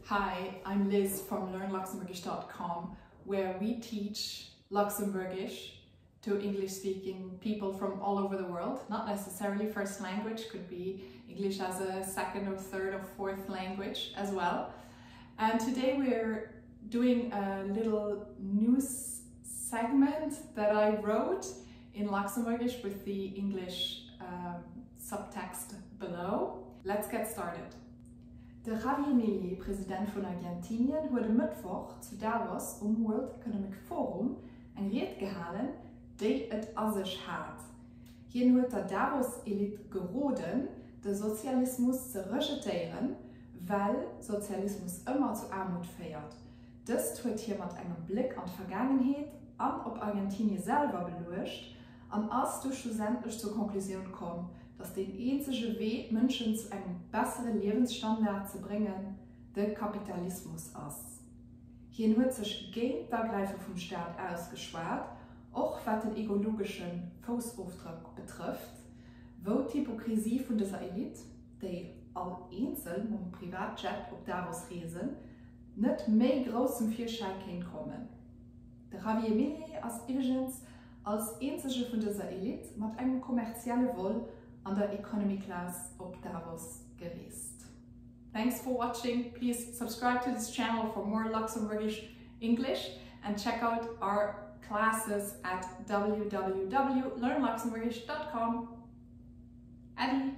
Hi, I'm Liz from learnluxembourgish.com where we teach Luxembourgish to English-speaking people from all over the world. Not necessarily first language, could be English as a second or third or fourth language as well. And today we're doing a little news segment that I wrote in Luxembourgish with the English um, subtext below. Let's get started. De Javier Milei, President vun Argentinien, huet e Mëttwoch zu Davos um World Economic Forum eng Ried gehalen, déi et a sech hat. Hien huet der Davos-Elite geroden, de Sozialismus ze rejetéieren, well Sozialismus ëmmer zu Aarmut féiert. Dëst huet hie mat engem Bléck an d'Vergaangenheet an op Argentinie selwer beluecht an ass du schlussendlech zur Conclusioun komm, datt deen eenzege Wee d'Mënschen zu engem bessere Liewensstandard ze bréngen, de Kapitalismus ass. Hien huet sech géint d'Agräife vum Staat ausgeschwat, och wat den ekologesche Foussofdrock betrëfft, wou d'Hypokrisie vun dëser Elite, déi all eenzel mam Privatjet op Davos reesen, net méi grouss zum Virschäi kéint kommen. De Javier Milei ass iwweregens als eenzege vun dëser Elite mat engem kommerzielle Vol an der Economy Class op Davos gereest. Thanks for watching, please subscribe to this channel for more Luxembourgish English and check out our classes at www.learnluxembourgish.com. Äddi!